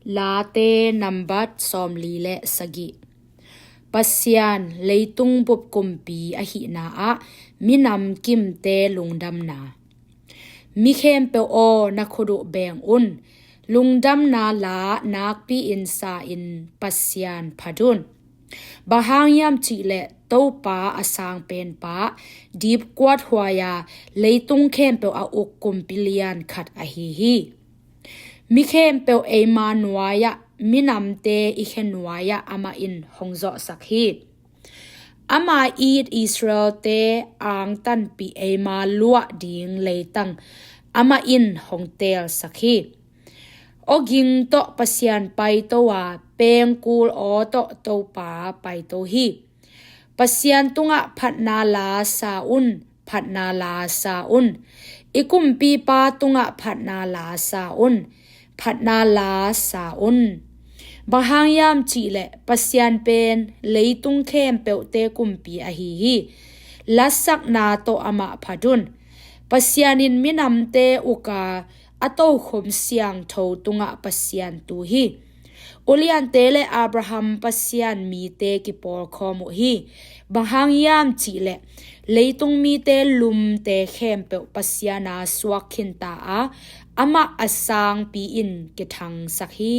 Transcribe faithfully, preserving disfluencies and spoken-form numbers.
Late nambat sawmli le sagih. Pasian leitung bup kumpi ahihna ah minam kimte lungdamna. Mi khempeuh aw, na khut uh beng un. Lungdamna la nakpi-in sa-in Pasian phat un. Bang hang hiam cihleh Topa a sang penpa, dipkuat huai-a leitung khempeuh a uk kumpi lian khat ahi hi. Mi khempeuh eima nuai-ah, minamte i khe nuai-ah amah in hong zawhsak hi. Ama it Israelte angtanpih eima luah ding leitang amah in hong teelsak hi. Awging tawh Pasian paito a, pengkul aw tawh Topa paito hi. Pasian tungah phatna la sa un, phatna la sa un. I kumpipa tungah phatna la sa un, phatna la sa un. Bang hang hiam cihleh Pasian pen leitung khempeuhte kumpi ahi hi. Lasakna tawh amah phat un. Pasian in minamte uk a, a tokhom siangtho tungah Pasian tu hi. Uliante le Abraham Pasian mite kipawlkhawm uh hi. Bang hang hiam cihleh leitung mite lumte khempeuh Pasian a suak khinta a, amah a sangpi in kithangsak hi.